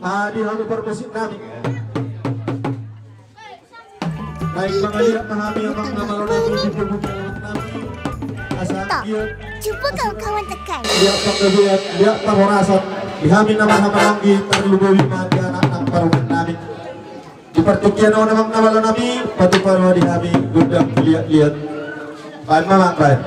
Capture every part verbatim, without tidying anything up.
Adi hamu parmusik nami. Baik, mangaliat ma hami amang na malo nami di pembukaan nami. Asa anggiat. Jumpa kawan-kawan tekan. Liat panggabean, liat parhorasan di hami na marhahamaranggi, tarlumobi ma di anak nang parumaen nami. Di partingkian on amang na malo nami, patupa roha di hami gondang liat-liat. Baen ma amang, baen.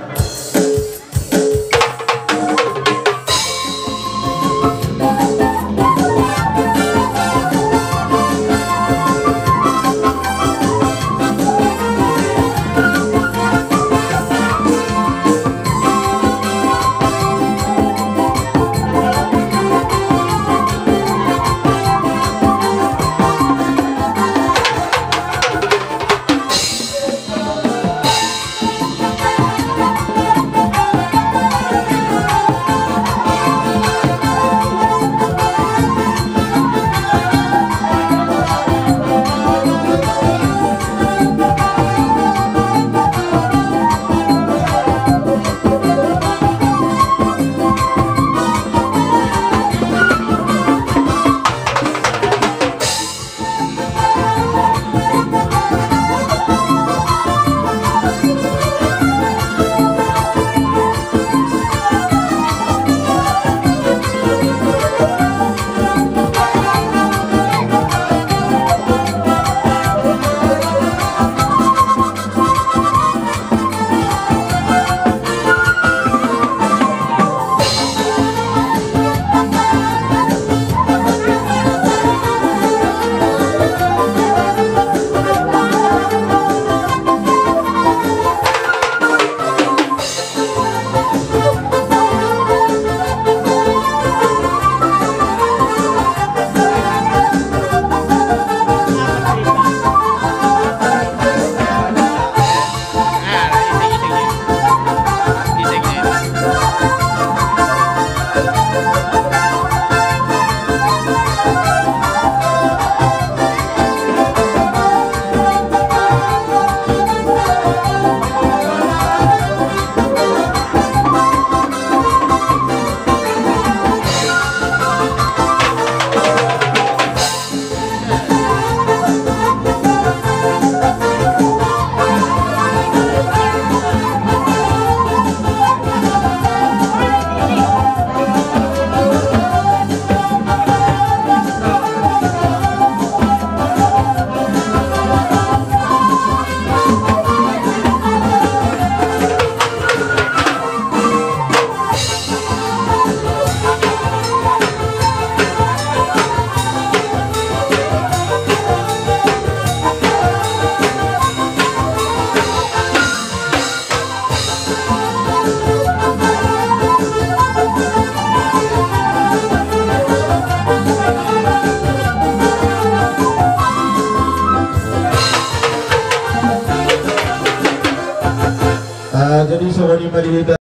Ah, jadi songon i ma di hita.